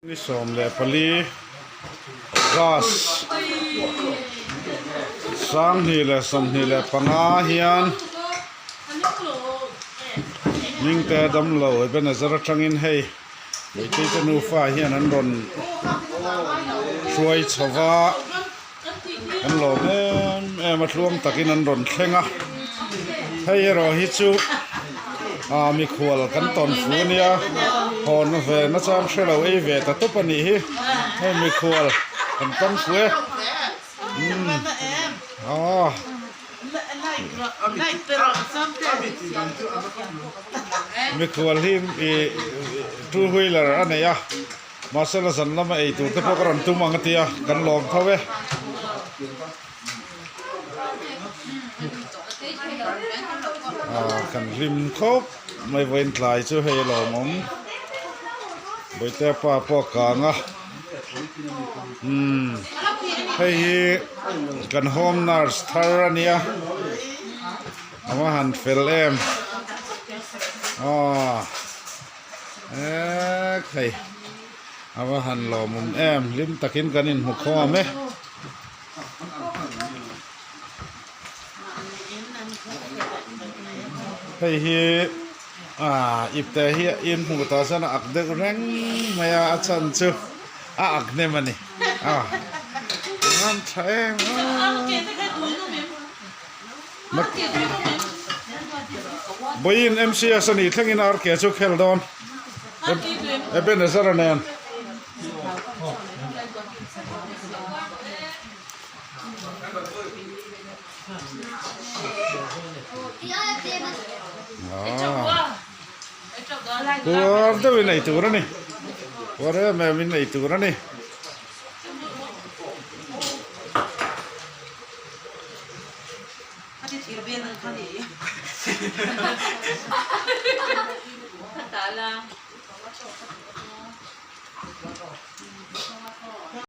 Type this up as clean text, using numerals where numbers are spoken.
Ni 14 August 2025 hian Hmingte damlo Ebenezer atangin hei Meiteite nufa hian an rawn hruai chho va, an lawm em em a tluang takin an rawn thleng a, hei erawh hi chu ah mikhual kan tawn fu ania hawn ve na chang hre lo ei ve ta tawp a nih hi hei mikhual kan tam fu e umm ah. Mikhual hi ih two wheeler a nei a mahse la zan lama ei tur te pawh ka rawn tum ang a tia kan lawm tho e. Ah kan hlim khawp mai vawiin tlai chu hei a lawmawm Bawihtea pa pawh a kang a umm hei hi kan home nurse thar a nia a va han fel em aw ek hei a va han lawmawm em hlim takin kan inhmu khawm e. Hei hi ah ipte hi in hmuh tawh chuan a ak deuh reng mai a a chhan chu a ak hnem a ni a an tha em a vawiin MCS a nih thlengin RK chu khel dawn Ebenezer a nen. Puar deuhin ei tur a ni puar em em in ei tur a ni.